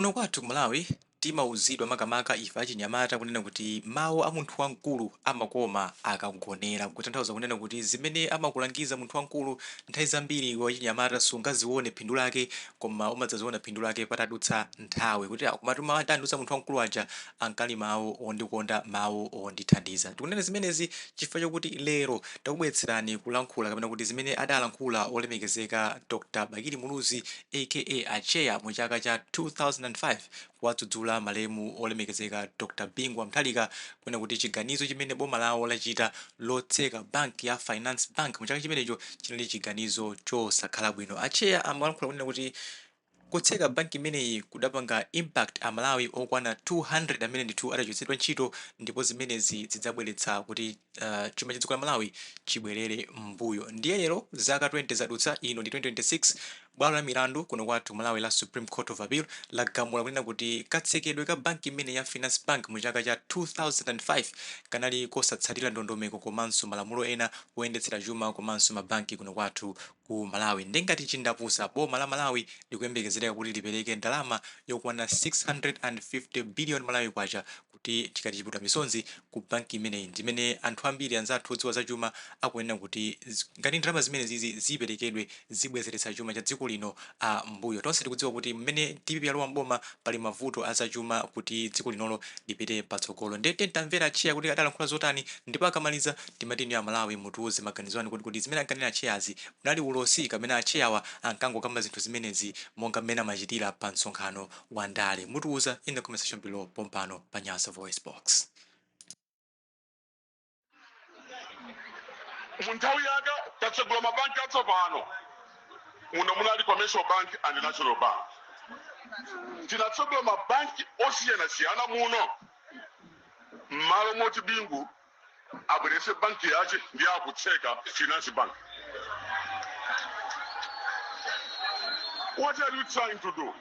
Kuno kwathu ku Malawi timauzidwa, makamaka ife achinyamata, kunena kuti mawu a munthu wamkulu amakoma akagonera, kutanthauza kunena kuti zimene amakulangiza munthu wamkulu nthawi zambiri iwe wachinyamata sungazione phindu lake, koma umadzaziona phindu lake patadutsa nthawi, kuti komatu mawu atandiuza munthu wamkulu aja ankali mawu ondikonda, mawu ondithandiza. Tikunena zimenezi chifukwa chokuti lero takubweretserani kulankhula kapena kuti zimene adalankhula olemekezeka Dr Bakili Muluzi aka Atcheya mu chaka cha 2005 kuwadzudzula malemu olemekezeka Dr Bingu wa Mutharika kunena kuti chiganizo chimene boma lawo lachita lotseka banki ya Finance Bank mu chaka chimenecho chinali chiganizo chosakhala bwino. Atcheya amalankhula kunena kuti kutseka banki imeneyi kudapanga impact a Malawi okwana 200 amene ndithu adachotsedwa ntchito, ndipo zimenezi zidzabweretsa kuti chuma cha dziko la Malawi chibwerere m'mbuyo. Ndiye lero zaka 20 zadutsa, ino ndi 2026, bwalo la milandu kuno kwathu ku Malawi la Supreme Court of Appeal lagamula kunena kuti katsekedwe ka banki imeneyi ya Finance Bank mu chaka cha 2005 kanali kosatsatira ndondomeko komanso malamulo ena oyendetsera chuma komanso mabanki kuno kwathu ku Malawi. Nde ngati chindapusa, boma la Malawi likuyembekezereka kuti lipereke ndalama yokwana 650 billion Malawi kwacha kuti chikati chiputa misonzi ku banki imeneyi, ndimene anthu ambiri anzathu odziwa zachuma akunena kuti ngati ndalama zimenezizi ziperekedwe zibwezeretsa chuma cha dziko lino mbuyo. Tonse tikudziwa kuti mmene DPP yalowa m'boma pali mavuto azachuma kuti dziko linolo lipite patsogolo. Ndiye tiyeni tamvera Atcheya kuti adalankhula zotani, ndipo akamaliza timati inu Amalawi mutiuze maganizo anu kuti zimene ankanena Atcheyazi unali ulosi kapena Atcheyawa ankangokamba zinthu zimenezi monga mmene amachitira pa msonkhano wa ndale. Mutiuza in the comment section below pompano pa Nyasa Voice Box. Mu nthawi yanga tatsegula mabanki atsopano. Muno munali Commercial Bank and National Bank. Tinatsegula mabanki osiyanasiyana muno. Mmalo moti Bingu abweretse banki yache, ndiye akutseka Finance Bank. What are you trying to do?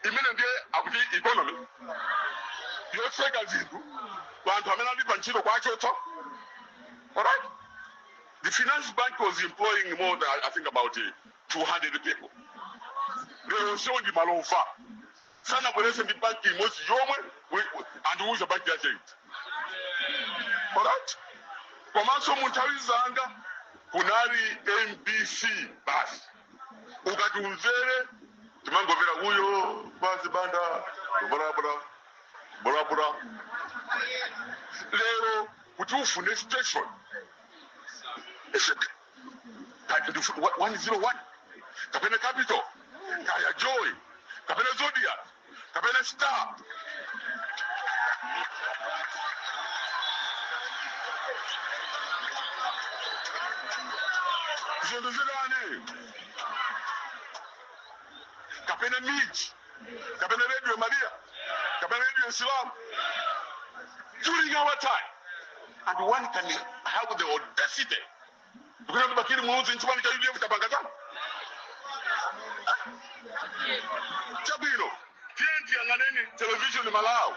Imene ndiye akuti economy yotseka zinthu, anthu amene ali pa ntchito kuwachotsa. Alright, the Finance Bank was employing more than, I think, about 200 people. Lero onsewo ndi malova, sanabweretse ndi banki imodzi yomwe. Andiuza banki yache iti? Alright, komanso mu nthawi zanga kunali MBC basi. Ukati umvere, timangomvera uyo basi, Banda, bla bla bla. Lero kuti ufune station, 101 kapena Capital, kaya Joy kapena Zodiak kapena Star, zinthu zitani, kapena MIJ kapena Radio Maria kapena Radio Islam during our time. And one can have the audacity because Bakili Muluzi nchipani cha UDF chapanga chani chabwino? Tiye tiyang'aneni Television Malawi.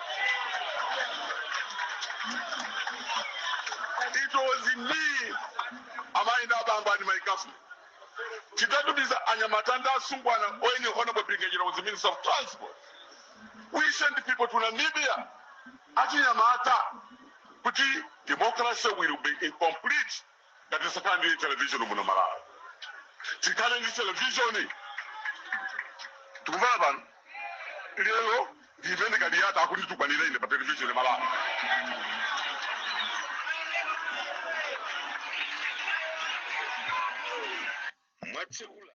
It was me, amayi ndi abambo, and my government. Tidatumiza anyamata ndi asungwana oini. Honorable Mpinganjira was the Minister of Transport. We sent people to Namibia, achinyamata, kuti democracy will be incomplete ngati tisakhala ndi television muno Malawi. Tikhale ndi television. Tikumvana pano? Lero ndimene Kaliyata akunditukwanira ine pa Television Malawi. Mwatsekula.